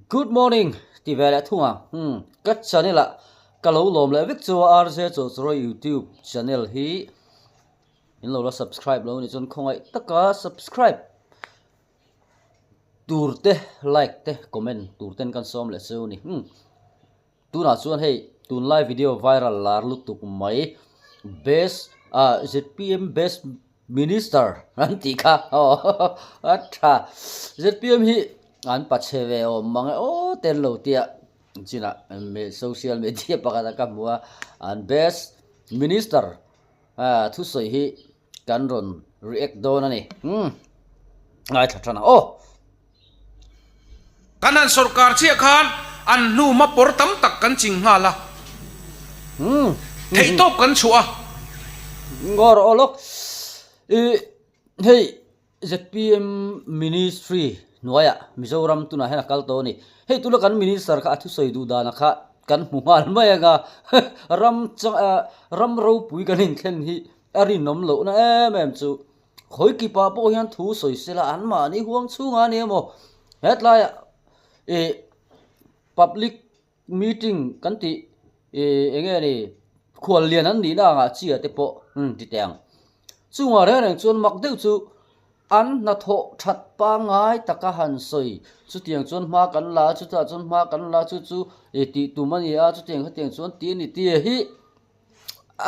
Good morning ti ve leh thung ang. Hmm, ka channel ah ka lo lawm leh vek chu a RJ Chawchawrawi YouTube channel hi in lo la subscribe lo nih chuan khawngaih taka subscribe tur te like te comment tur ten kan sawm leh chu ni. Hmm. Tunah chuan hei tunlai video viral lar lutuk mai best ah zpm best minister an tih kha aw a tha zpm hi an pachhe ve awm mang e aw ten lo tia chinah social media pakhat a ka hmu a an best minister ah thusawi hi kan rawn react dawn a ni umm ngaithla tan ang aw. Kan han sawrkar chiah khan an hnu hma pawr tam tak kan ching nghal a, theihtawp kan chhuah a. Ngawr aw lawk i hei zpm ministry hnuaiah Mizoram tunah hian a kal tawh a ni. Hei tuna kan minister kha a thusawi duh danah kha kan hmu nghal mai ang a, ram chang ram ropui kan inthlen hi a rinawm lohna em em chu. Khawi kipah pawh hian thu sawi sela an mahni huang chhungah a ni emaw hetlaiah ih public meeting kan tih ih eng nge ni khual lian an nihna angah chi ah te pawh umm ti teh ang. Chungah reng reng chuan mak deuh chu an hnathawh that pangngai taka han sawi chutiang chuan hma kan la a chutah chuan hma kan la chu chu ih tih tum a ni a chutiang khatiang chuan tih a ni tih hi.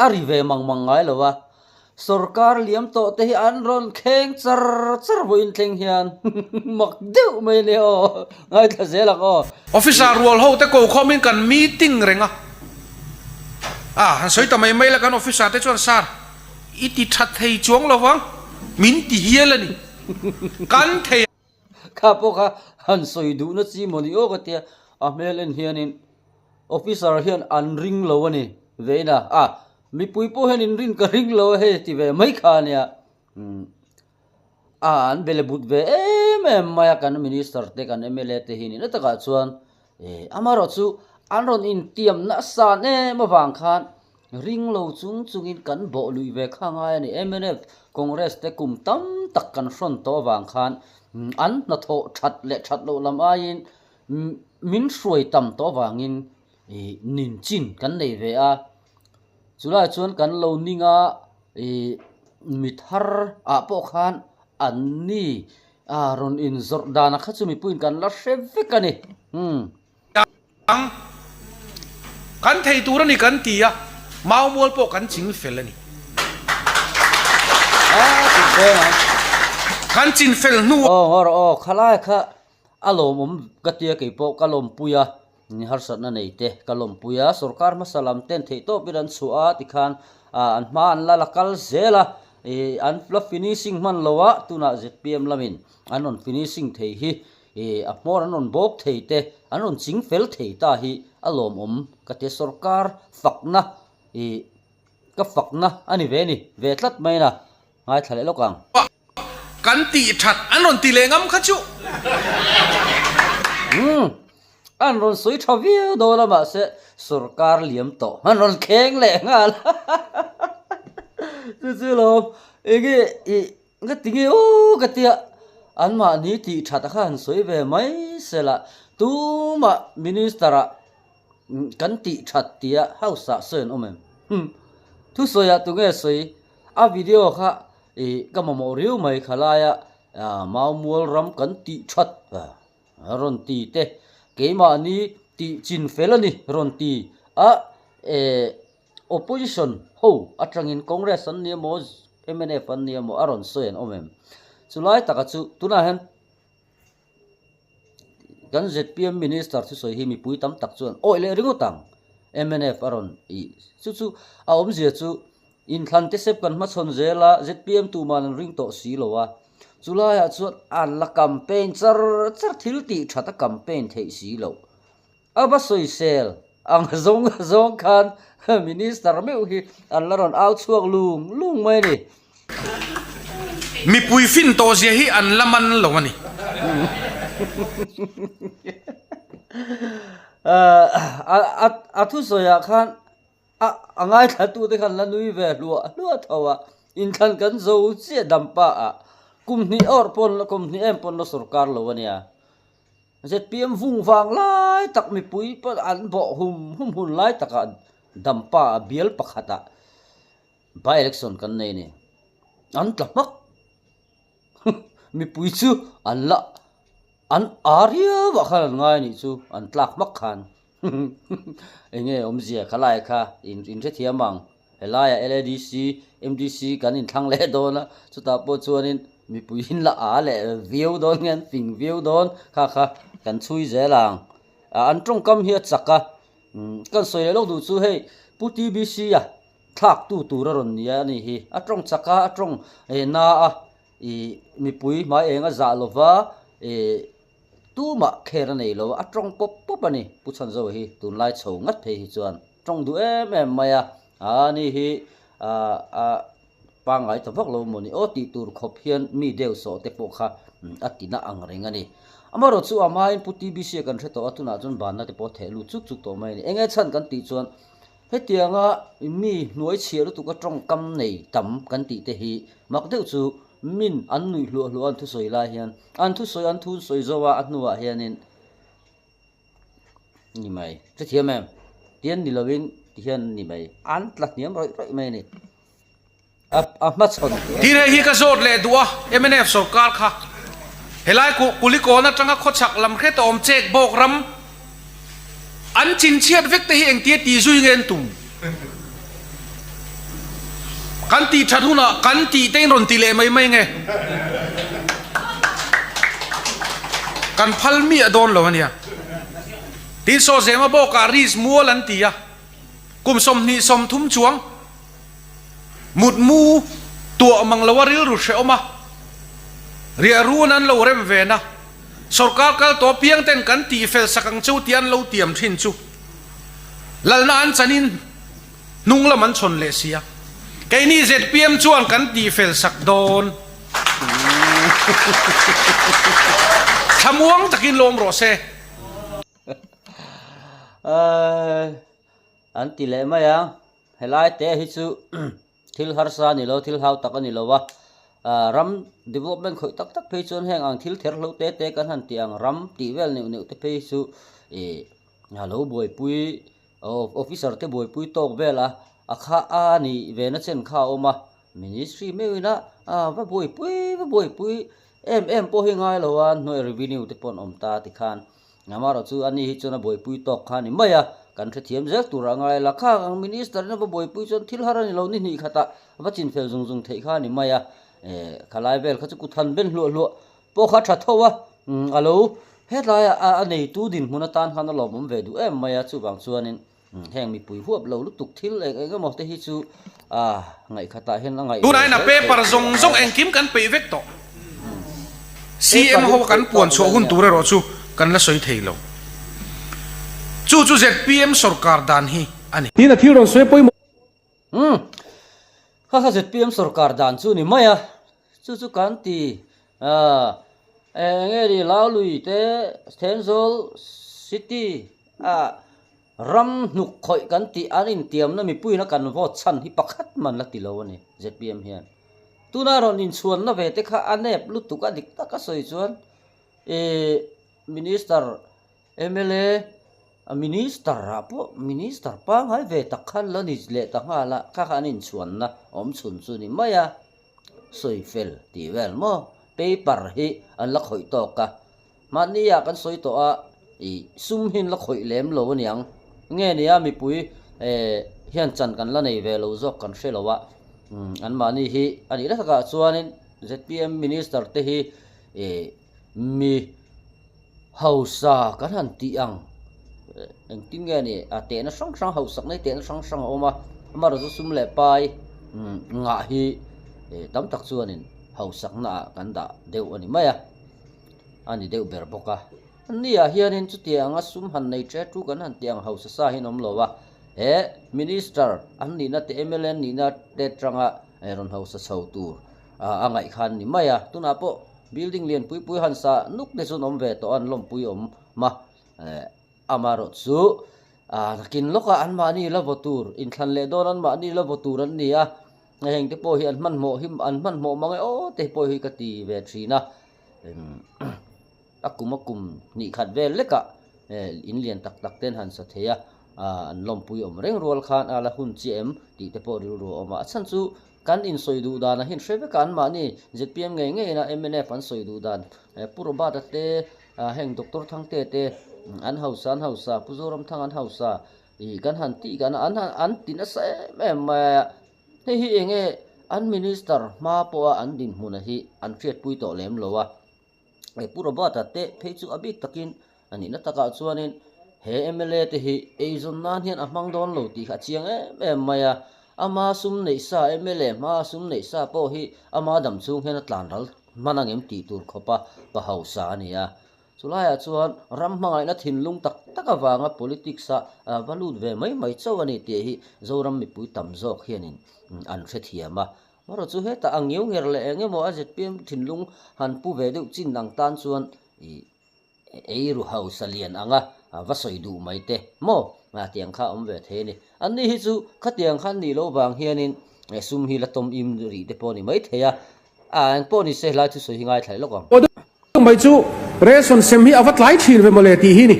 A ri ve mang mang ngai lo a, sawrkar liam tawh te hi an rawn kheng char char vawiin thleng hian mak deuh mai nia aw, ngaithla zel ang aw. Officer rual ho te ko khawmin kan meeting reng a, a han sawi ta mai mai la kan officer te chuan sir i ti tha thei chuang lo vang min ti hial a ni, kan thei. Kha pawh kha han sawi duhna chi maw ni aw ka tia, a hmel en hianin officer hian an ring lo a ni vein a, a mipui pawh hian in rin ka ring lo a hei ti ve mai kha a nia, umm a an bele but ve em em mai a kan minister te kan mla te hi nihna takah chuan eh amaherawh chu an rawn intiam nasa em avang khan Ring lo chung chungin kan bawh luih ve kha ngai a ni. Mnf, Congress te kum tam tak kan hrawn tawh avang khan an hnathawh that leh that loh lam aiin min hruai tam tawh avangin nin chin kan nei ve a. Chulai chuan kan lo ning a, mi thar ah pawh khan an ni rawn inzawrh danah kha chu mipuiin kan la hre vek a ni. Ang, kan thei tur a ni kan ti a, mau mual pawh kan ching fel a ni. Kan chin fel hnu. Aw ngawr aw, khalai kha a lawmawm ka tia kei pawh ka lawmpui a, ni harsatna nei te ka lawmpui a, sorkar hmasa lam ten theih tawpin an chhuah a tikhan an hma an la la kal zel a, ih an la finishing hman lo a, tunah zpm lamin an rawn finishing thei hi Ih, a hmawr an rawn bawk thei te, an rawn ching fel thei ta hi a lawmawm ka ti a, sorkar fakna ih ka fakna a ni ve ni, ve tlat mai na, ngaithla leh lawk ang. Kan tih that an rawn ti leh ngam kha chu. Umm, an rawn sawi tha viau dawn a mahse sorkar liam tawh an rawn kheng leh nghal chu chu lawm enge ih Ka ti nge aw ka tia, anmahni tih that a kha han sawi ve mai sela, tumah minister ah kan tih that tia house ah sawi an awm em? Humm thusawi ah tunge sawi? A video kha ih ka mamawh riau mai khalaia Maumual ram kan tih that a rawn ti te, keimahni tih chin fel a ni rawn ti a eh. Opposition ho atangin Congress an ni emaw mnf an ni emaw a rawn sawi an awm em? Chulai taka chu tunah hian kan zpm Minister thusawi hi mipui tam tak chuan awih leh ringawt ang mnf a rawn ih chu chu a awmzia chu inthlan te sep kan hmachhawn zel a zpm tuman an ring tawh si lo a chulaiah chuan an la campaign char char thil tih that a campaign theih si loh. A va sawisel ang zawng zawng khan Minister meuh hi an la rawn au chhuak lung lung mai a ni. Mipui fin tawh zia hi an la man lo a ni. A thusawiah khan a ngaithlatute khan la nui ve hluah hluah tho a, inthlan kan zo chiah dampa ah kum hnih awrh pawn kum hnih em pawn la sawrkar lo a nia. Zpm vung vang lai tak mipui pawh an bawh hum hum hun lai takah Dampa a bial pakhatah by election kan nei a ni. An tla hmak. Mipui chu an la an a riau ah khan an ngai a nih chu an tlak hmak khan. Enge awmzia kha lai kha in in hrethiam ang. Helaiah LADC, MDC kan inthlang leh dawn a, chutah pawh chuanin mipui in la a leh viau dawn nge an fing viau dawn kha kha kan chhui zel ang. An tawngkam hi a chak a, kan sawi leh lawk duh chu hei Pu TBC a thlaktu tur a rawn ni a ni hi. A tawng chak a, a tawng na a, ih mipui hmai eng a zah lova ih Tumah kher a nei lo, a tawng pawp pawp a ni. Pu Chhanzoa hi tunlai chho ngat phei hi chuan tawng duh em em mai a, a ni hi a pangngai ta vak lo maw ni aw tih tur khawp hian mi deuh sawh te pawh kha a tina ang reng a ni. Amaherawh chu a hmain Pu TBC a kan hre tawh a, tunah chuan banna te pawh a theh lut chuk chuk tawh mai a ni. Enge chhan kan tih chuan Hetianga mi hnuai chhiah lutuka tawngkam nei tam kan tih te hi mak deuh chu min an nuih hluah hluah an thusawi lai hian an thusawi an thun sawi zo a, a hnuah hianin ni mai hrethiam em? Tian ni lovin ti hian ni mai an tla hniam rawih rawih mai a ni. A hmachhawn tur a ni. Tin hei hi ka zawt leh duh a, mnf sorkar kha helai Kulikawn atanga khawchhak lam hret a awm chek bawk ram an chinchhiat vek te hi engtia ti zui nge an tum? Kan tih that hunah kan tih te in rawn ti leh mai mai nge? Kan phal miah dawn lo ania. Tin Sawzema bawkah Riz mual an ti a, kum 20 30 chuang Mutmu tuah mang lo a rilru hrehawm a, riah run an lo rem ven a, sorkar kal tawh piang ten kan tih fel sak ang cheu tih an lo tiam thin chu lalna an chanin hnung lam an chhawn leh si a, keini zpm chuan kan tih fel sak dawn. Thlamuang takin lawm rawh se. An ti leh mai a. Helai te hi chu thil harsa a ni lo, thil hau tak a ni lo a, ram development khawih tak tak phei chuan heng ang thil ther hlo te te kan han tih ang ram tih vel neuh neuh te phei chu ih a lo buaipui officer te buaipui tawk vel a, a kha a nih ve na chen kha a awm a, ministry meuhin a va buaipui va buaipui em em pawh hi ngai lo a, hnuai revenue te pawh an awm ta tikhan. Amaherawh chu ani hi chuan a buaipui tawk kha a ni mai a, kan hrethiam zel tur a ngai la. Khang ang Minister in a va buaipui chuan thil har a ni lo, ni hnih khatah va chinfel zung zung theih kha a ni mai a. Eh, khalai vel kha chu kut han ben hluah hluah pawh kha a tha tho a, a lo hetlaiah a neitu dinhmun atan khan a lawmawm ve duh em mai a, chuvang chuanin Heng mipui huap lo lutuk thil eng eng emaw te hi chu a ngaihkhatah hian a ngaih ve Tunah hian a zel paper theih zawng tih a zawng ngai a. engkim kan peih vek tawh. Paper CM hi ho kan peih puan tawk chhuah vel hun nia. tur erawh chu kan la sawi thei lo. Chu chu zpm sorkar dan hi a ni. Tin a thil rawn sawi pawimawh. Umm. Kha kha zpm sorkar dan chu ni mai a. Chu chu kan ti a eng nge ni Laului te Thenzawl city a Ram hnuk khawih kan tih an intiamna mipuiin a kan vote chhan hi pakhat man la ti lo a ni, zpm hian. Tuna rawn inchhuanna ve te kha a nep lutuk a dik tak a sawi chuan ih Minister, mla, Minister ah pawh Minister pangngai ve tak khan la ni leh ta nghal a, kha kha an inchhuanna awm chhun chu ni mai a, sawi fel tih vel maw paper hi an la khawih tawk a. Mahnia kan sawi tawh a, ih sum hi an la khawih lem lo aniang. Nge nia mipui eh hian chan kan la nei ve lo zawk kan hre lo a, anmahni hi a nih takah chuanin zpm minister te hi ih mi hausa kan han tih ang engtin nge ni a tehna hrang hrang hausakna hi tehna hrang hrang a awm a, amaherawhchu sum leh pai ngah hi tam tak chuanin hausakna ah kan dah deuh a ni mai a. a ni deuh ber bawk a. Nia hianin chutianga sum han nei ṭe ṭu kan han tih ang hausa sa hian awm lo a, he Minister an nihna te mla an nihna te aṭanga rawn hausa chho tur a ngaih khan ni mai a. Tunah pawh building lian pui pui han sa nuk te chu an awm ve tawh a, an lawmpui awm a. Amaherawh chu nakin lawkah anmahni la vaw tur, inthlan leh dawn anmahni la vaw tur an ni a, heng te pawh hi an hmanhmawh hi an hmanhmawh mang e aw te pawh hi ka ti ve thin a. A kum a kum hnih khat vel lekah in lian tak tak ten han sa thei a, an lawmpui awm reng rual khan a la hun chiah em tih te pawh rilru a awm a. A chhan chu kan insawi duh dan a hin hre vek a, anmahni zpm ngei ngeiin a mnf an sawi duh dan Pu Robert-a te heng Doctor Thangte te an hausa an hausa, Pu Zoramthanga an hausa ih kan han tih kan an han an ti nasa em em mai a, hei hi eng nge an minister hma pawha an dinhmun a hi an hriatpui tawh lem lo a. He Pu Robert-a te phei chu a bik takin a nihna takah chuanin he mla te hi eizawn nan hian a hmang dawn lo tih kha a chiang em em mai a, ama sum neih sa mla hma sum neih sa pawh hi ama dam chhung hian a tlan ral hman angem tih tur khawpa pa hausa a ni a. Chulaiah chuan ram hmangaihna thinlung tak tak avanga politics-a va lut ve mai mai chauh a ni tih hi Zoram mipui tam zawk hianin an hrethiam a. Erawh chu hetah a ngiau nger leh eng emaw a zpm thinlung han pu ve deuh chin ang tan chuan ih ei ru hausa lian anga va sawi duh mai te maw tiang kha a awm ve thei a ni. Anni hi chu khatiang khan nih loh vang hianin sum hi la tawm im rih te pawh a ni mai thei a, a eng pawh ni se helai thusawi hi ngaithla leh lawk ang. Mai chu ration sem hi a va tlai thin ve mawle tih hi ni.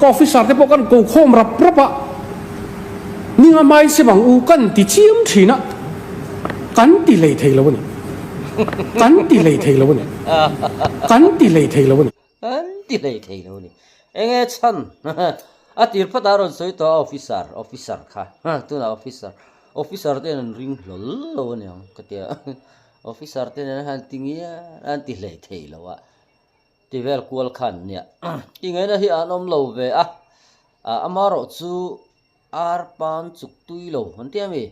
Ka officer te pawh kan ko khawm rap rap a, ninga hmain sem ang u kan ti chiam thin a, kan ti hlei thei lo a ni. Kan ti hlei thei lo a ni. Kan ti hlei thei lo a ni. Kan ti hlei thei lo a ni. Enge chhan? A tir phawt a rawn sawi tawh a officer, officer kha. Tunah officer, officer te an ring hlawl lo a niang ka tia. Officer te nen han ti ngial an ti hlei thei lo a, ti vel kual khan nia ti ngaihna hi an awm lo ve a, amaherawh chu ar pan chuk tui lo an ti ami,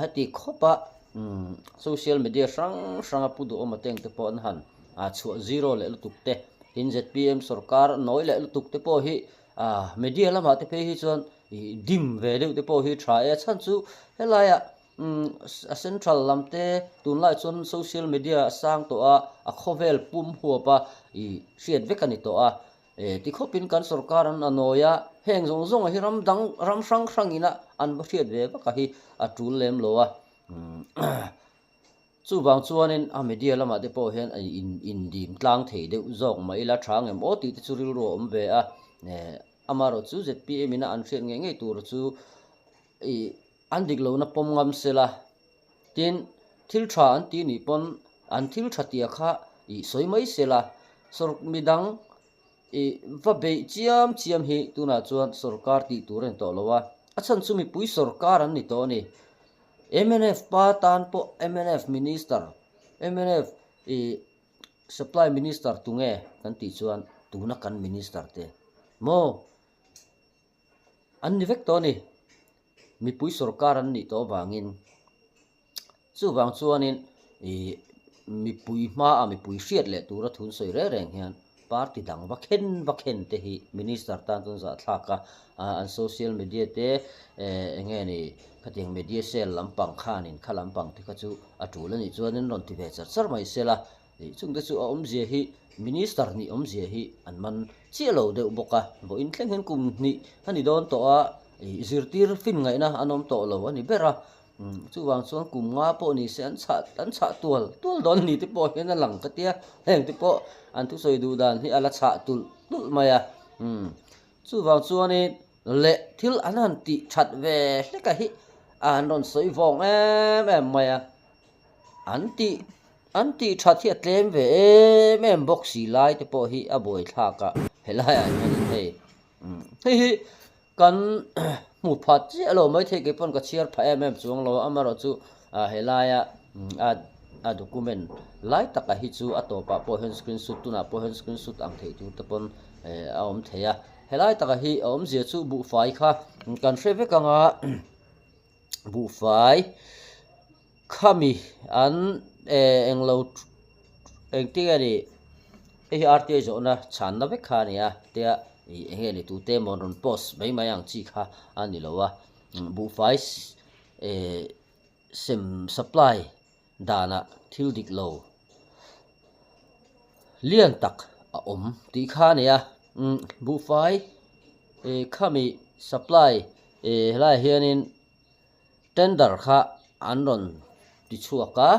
heti khawp a social media hrang hrang a pu duhawm a teng te pawh an han chhuah zero leh lutuk te, tin zpm sorkar nawi leh lutuk te pawh hi media lamah te phei hi chuan dim ve deuh te pawh hi tha e, a chhan chu helaiah A central lam te tunlai chuan social media a sang tawh a, a khawvel pum huap a ih hriat vek a ni tawh a, eh ti khawpin kan sorkar an a nawi a, heng zawng zawng hi ram dang ram hrang hrang ina an va hriat ve vak a hi a tul lem lo a, chuvang chuanin a media lamah te pawh hian a in indim tlang thei deuh zawk mah ila tha ngem aw tih te chu rilru a awm ve a, eh amaherawh chu zpm ina an hriat ngei ngei tur chu ih. An dik lohna pawm ngam se la, tin, thil tha an ti nih pawn an thil tha tia kha ih sawi mai se la, sawr midang ih va beih chiam chiam hi tunah chuan sawrkar tih tur a ni tawh lo a, a chhan chu mipui sawrkar an ni tawh a ni. Mnf pa tan pawh mnf minister, mnf ih supply minister tunge kan tih chuan tuna kan minister te maw? An ni vek tawh a ni. Mipui sorkar an nih tawh avangin chuvang chuanin ih mipui hmaah mipui hriat leh tura thun sawi reng reng hian party dang va khen va khen te hi minister tan chuan zahthlak a, an social media te eh eng nge ni khatiang media cell lampang khanin kha lampang te kha chu a tul a nih chuanin rawn ti ve char char mai sela. Ih chungte chu a awmzia hi Minister nih awmzia hi an man chiah lo deuh bawk a, vawiin thleng hian kum hnih a ni dawn tawh a, ih zirtir fin ngaihna an awm tawh lo a ni ber a, chuvang chuan kum nga pawh ni se an chhah an chhah tual tual dawn ni te pawh hian a lang ka tia, heng te pawh an thusawi duh dan hi a la chhah tulh tulh mai a, chuvang chuanin leh thil an han tih that ve hlek a hi an rawn sawi vawng em em mai a. An tih an tih that hi a tlem ve em em bawk si lai te pawh hi a buaithlak a helaiah hianin hei hei hi kan hmu phat chiah lo maithei kei pawn ka chhiar phah em em chuang lo a amaherawh chu ah helaia a a document lai taka hi chu a tawpah pawh hian screenshot tunah pawh hian screenshot ang theih tur te pawn eh a awm thei a helai taka hi a awmzia chu buhfai kha kan hre vek anga buhfai. Khami an eh englo engtin nge ni hei hi RTI zawhna chhanna vek kha a ni a tia ih eng nge ni tute emaw rawn post mai mai ang chi kha a ni lo a buhfai eh sem supply danah thil dik lo lian tak a awm tih kha a ni a buhfai eh khami supply eh helaiah hianin. Tender kha an rawn ti chhuak a,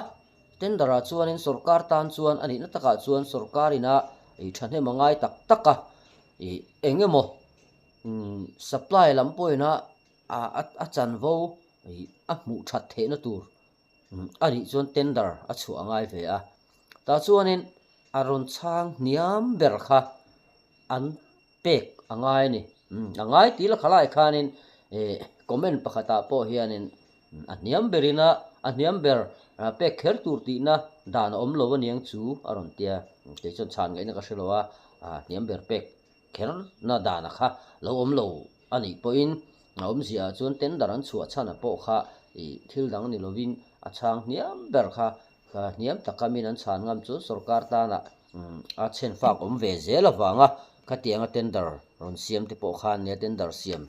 tender ah chuanin sorkar tan chuan a nihna takah chuan sorkar ina Ih thahnem a ngai tak tak a, ih eng emaw supply lam pawhin a a chanvo ih a hmuh that theihna tur a nih chuan tender a chhuah a ngai ve a. Tah chuanin a rawn chhang hniam ber kha an pek a ngai a ni. A ngai tih la khalai khanin ih comment pakhatah pawh hianin a hniam berin a a hniam ber pek kher tur tihna dan a awm lo aniang chu a rawn tia. Kei chuan chhan ngaihna ka hre lo a, hniam ber pek kherna dana kha lo awm lo a nih pawhin a awmziaah chuan tender an chhuah chhana pawh kha ih thil dang ni lovin a chhang hniam ber kha hniam taka min an chhan ngam chu sorkar tana a chhen fak awm ve zel avanga khatianga tender rawn siam te pawh kha nia tender siam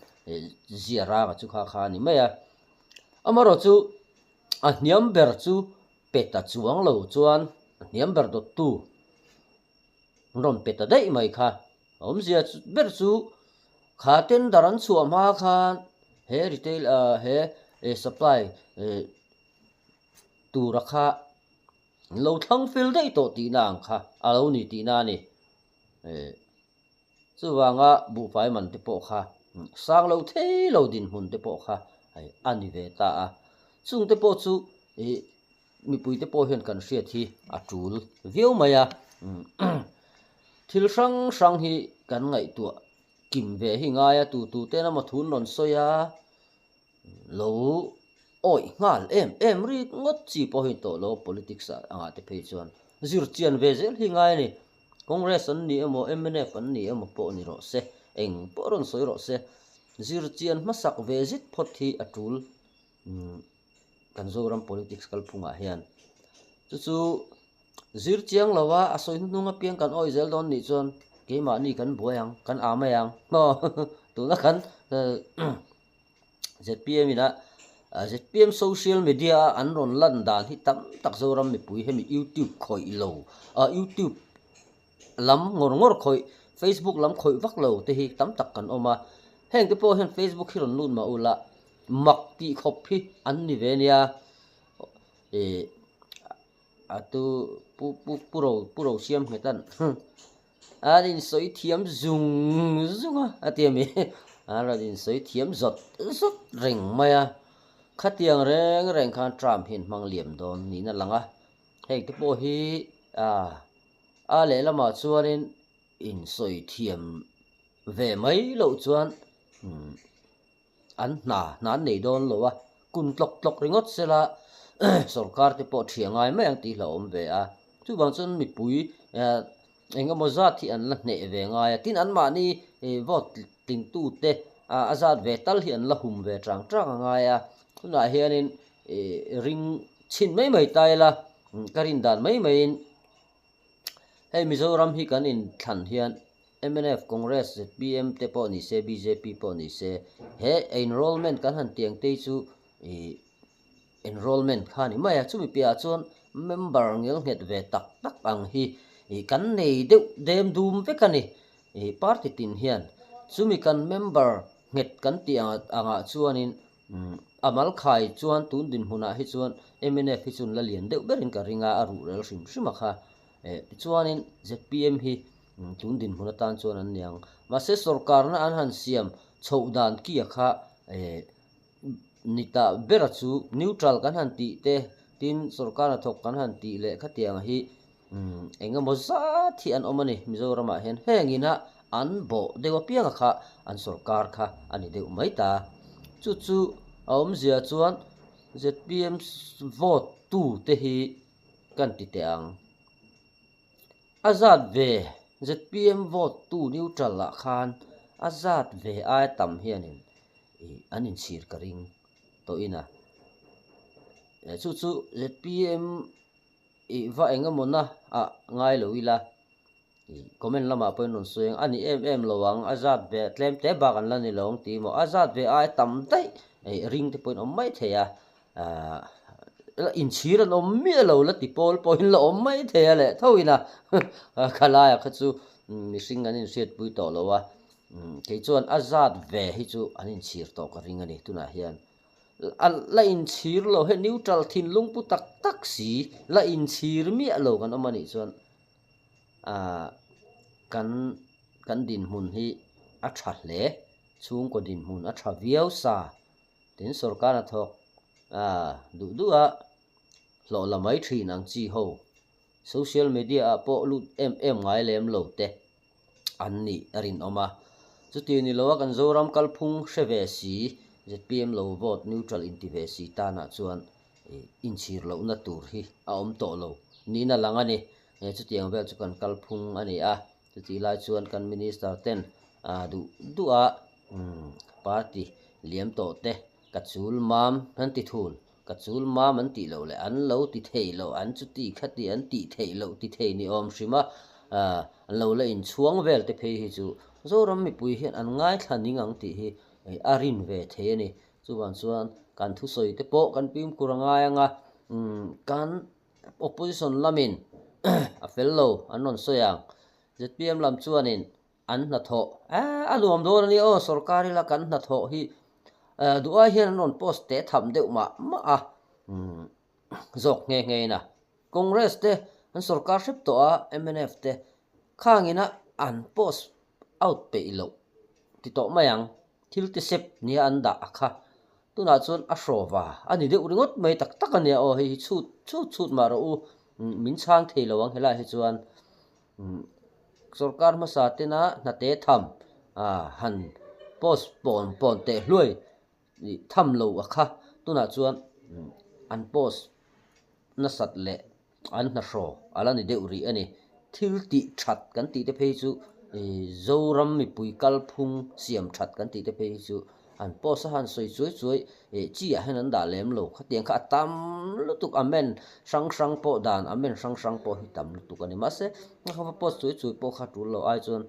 zia ranga chu kha kha a ni mai a. Amaherawh chu a hniam ber chu pe ta chuang lo chuan a hniam ber dawttu rawn pe ta daih mai kha. A awmzia ber chu kha tender an chhuah hma khan he retail he supply tura kha an lo thlang fel daih tawh tihna ang kha a lo ni tihna a ni. Chuvanga buhfai man te pawh kha sang lo thei lo dinhmun te pawh kha a ni ve ta a. Chung te pawh chu ih mipui te pawh hian kan hriat hi a tul viau mai a. Thil hrang hrang hi kan ngaihtuah kim ve hi ngai a, tu tu ten emaw thun rawn sawi a. Lo awih nghal em em rik ngawt chi pawh hi tawh lo politics ah angah te phei chuan zir chian ve zel hi ngai a ni. Congress an ni emaw mnf an ni emaw pawh ni rawh se, eng pawh rawn sawi rawh se, zir chian hmasak ve zit phawt hi a tul kan Zoram politics kalphungah hian. Chu chu zir chiang lo a, a sawi hnuhnung apiang kan awih zel dawn nih chuan keimahni kan buai ang, kan aa mai ang. Tuna kan zpm ina zpm social media a an rawn lan dan hi tam tak Zoram mipui hemi youtube khawih lo ah youtube lam ngawr ngawr khawih facebook lam khawih vak lo te hi tam tak kan awm a heng te pawh hian facebook hi rawn lut mah ula mak tih khawp hi an ni ve nia ih A tu pu pu pu ro pu ro siam nghet an an insawi thiam zung zung a a ti a mi an rawn insawi thiam zawt zawt reng mai a khatiang reng reng khan Trump hian hmang liam dawn niin a lang a hei te pawh hi ah a lehlamah chuanin insawi thiam ve mai loh chuan umm. An hna hna an nei dawn lo a, kun tlawk tlawk ringawt sela sorkar te pawh thiah ngai mai ang tih hlauh awm ve a. Chuvang chuan mipui eng emaw zat hi an la hneh ve ngai a, tin anmahni vote tlingtute a zat ve tal hi an la hum ve chang chang a ngai a. Tunah hianin ring chhin mai mai ta ila ka rin dan mai maiin Hei Mizoram hi kan inthlan hian mnf, Congress, zpm te pawh ni se, bjp pawh ni se, he enrollment kan han tiang te hi chu ih enrollment kha a ni mai a, chumi piahah chuan member ngel nghet ve tak tak ang hi ih kan nei deuh dem dum vek a ni ih party tin hian chumi kan member nghet kan tih angah chuanin A mal khai chuan tun dinhmunah hi chuan mnf hi chu an la lian deuh berin ka ring a, a ruhrel hrim hrim a kha. Tichuanin zpm hi tun dinhmun atan chuan an ni ang. Mahse sorkarna an han siam chhoh dan kia kha ni ta bera chu neutral kan han tih te, tin sorkar hnathawk kan han tih leh khatiang hi Umm eng emaw zat hi an awm a ni Mizoramah hian heng ina an bawh deuh apianga kha an sorkar kha a ni deuh mai ta. Chu chu a awmzia chuan zpm vote tu te hi kan ti teh ang. A zat ve zpm vote tu neutral ah khan a zat ve aia tam hianin ih an inchhir ka ring tawhin a. Chu chu zpm Ih va eng emaw na ah ngai lo ila ih comment lamah pawhin rawn sawi ang a ni em em lo ang a zat ve tlem te bak an la ni lo ang tih maw a zat ve ai tam daih ih ring te pawhin awm mai thei a ah la inchhir an awm miah lo la ti pawl pawhin la awm mai thei a leh tho ina khalaiah kha chu mihring an inhriatpui tawh lo a kei chuan a zat ve hi chu an inchhir tawh ka ring a ni tunah hian. A la inchhir lo he neutral thinlung pu tak tak si la inchhir miah lo kan awm a nih chuan aah. Kan kan dinhmun hi a tha hle, chhungkaw dinhmun a tha viau sa. Tin, sorkar hnathawk duh duh a hlawh la mai thin ang chi ho, social media ah pawh lut em em ngai lem lo te an nih a rinawm a. Chuti ni lo a kan Zoram kalphung hre ve si, zpm lo vote neutral inti ve si tanah chuan inchhir lohna tur hi a awm tawh lo niin a lang a ni. Chutiang vel chu kan kalphung a ni a, chutih lai chuan kan minister ten duh duh a party liam tawh te ka chul mam an ti thul, ka chul mam an tih loh leh an lo ti thei loh an chuti khati an tih theih loh ti thei ni awm hrim a, an lo la inchhuang vel te phei hi chu Zoram mipui hian an ngaithla ning ang tih hi a rin ve thei a ni. Chuvang chuan kan thusawi te pawh kan fimkhur a ngai ang a, kan opposition lamin a fel lo an rawn sawi ang. Zpm lam chuanin an hnathawh a nuam dawn a nia aw, sorkar ila kan hnathawh hi duh ai hian an rawn post teh tham deuh mah mah a, zawk nghe nghe in a. Congress te an sorkar hrep tawh a, mnf te khangina an post out peih loh ti tawh mai ang. Thil ti sep nia an dah a kha. Tunah chuan a hrawva a ni deuh ringawt mai tak tak a nia aw hei hi chhut chhut chhut mah rawh u min chhang thei lo ang helai hi chuan sorkar hmasa tena hnate tham han post pawn pawn teh hluai tham lo a kha tunah chuan an post nasat leh an hnahraw a la ni deuh rih a ni. Thil tih that kan tih te phei chu Zoram mipui kalphung siam that kan tih te phei hi chu an post a han sawi chuai chuai chi ah hian an dah lem lo. Khatiang kha a tam lutuk amen hrang hrang pawh dan amen hrang hrang pawh hi tam lutuk a ni. Mahse a post chuai chuai pawh kha tul lo ai chuan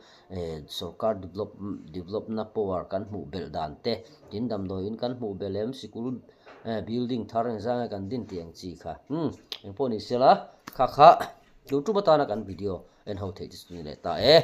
sorkar develop develop na power kan hmuh belh dan te tin damdawiin kan hmuh belh em sikul building thar engzah nge kan din tih ang chi kha umm engpawh ni sela kha kha tun tum atana kan video en ho theih te chu ni leh ta e.